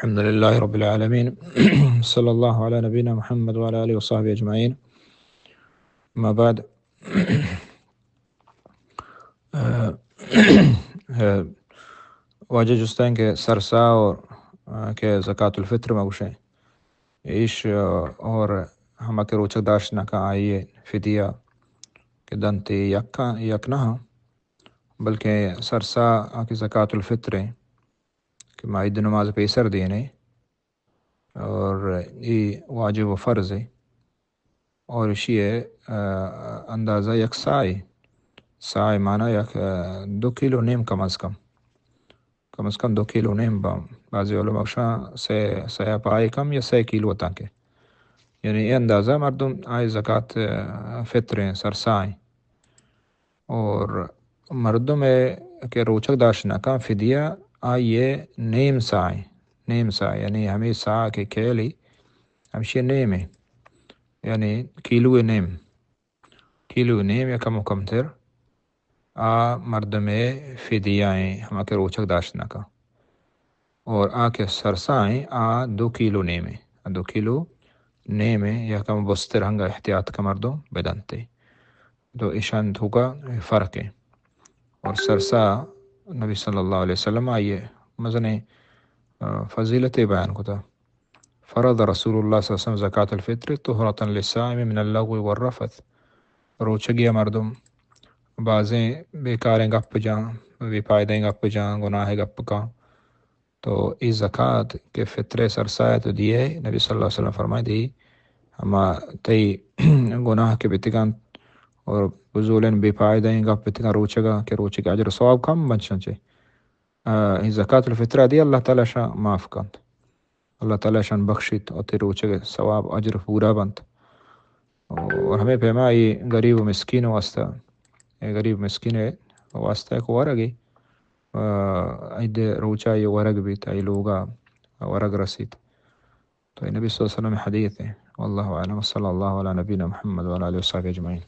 الحمد لله رب العالمين. صلى الله على نبينا محمد وعلى آله وصحبه أجمعين. أما بعد. اه، اه، واجہ جستیں کہ سرسا اور، اه، کہ زکات الفطر ما گوشیں ایش، اه، اور ہما کہ روچگ داشت نہ کن آئی فدیہ کہ دنت یک، یک نہ، بلکہ سرسا آ کہ زکات الفطر ہیں کہ ما عید نماز پیسر دینے اور ای واجب و فرض ہے اور اشی ہے، اه، اندازہ یک ساعی، ساعی معنی یک، اه، دو کیلو نیم کم از کم، کم از کم دو کیلو نیم با، بعضی علماء گوشاں سے، سے پائے کم یا سے کیلو تاکہ، یعنی یہ اندازہ مردم آئی زکات، اه، فطر ہیں سرسائیں۔ اور مردم کہ روچگ داشت نہ کن فدیہ آئی نیم ساعی، نیم ساعی یعنی ہمیں ساعی کہ کیلی ہمشی نیم ہے، یعنی کیلو نیم، کیلو نیم یا کم و کمتر آ مردم فدیہ ہیں ہما کہ روچگ داشت نہ کن۔ اور آ کہ سرسا ہیں آ دو کیلو نیم ہے، آ دو کیلو نیم ہے یا کم بستر ہنگا احتیاط کا مردم بدنتے۔ تو ایشان توکا فرق ہے۔ اور سرسا نبی صلی اللہ علیہ وسلم آئیے مزنیں، آ، فضیلت بیان کتا۔ فرض رسول اللہ صلی اللہ علیہ وسلم زکات الفطر طہرة للصائم من اللغو والرفث۔ روچگی مردم بازیں بیکاریں گپ جان، بے فائدہ گپ جان، گناہ گپ کان۔ تو ای زکات کہ فطر سرسائے تو دیئے، نبی صلی اللہ علیہ وسلم فرمائے دی، ہما تئی گناہ کہ بیتگان اور بزولن بے فائدہ گپ بیتگان روچگا کہ روچگی اجر ثواب کم بنچن چے۔ آ، ای زکات الفطر دی اللہ تعالی شان معاف کنت۔ اللہ تعالی شان بخشیت اور تی روچگ ثواب اجر پورا بنت۔ اور ہمیں پیما ای غریب و مسکین واسطہ، ای غریب مسکین واسطہ کو ورگی، آ، عید روچا یہ ورگ بیت، ای لوگا ورگ رسیت۔ تو یہ نبی صلی اللہ علیہ وسلم حدیث ہے۔ واللہ اعلم، صلی اللہ علی نبینا محمد وعلی آلہ وصحبہ اجمعین۔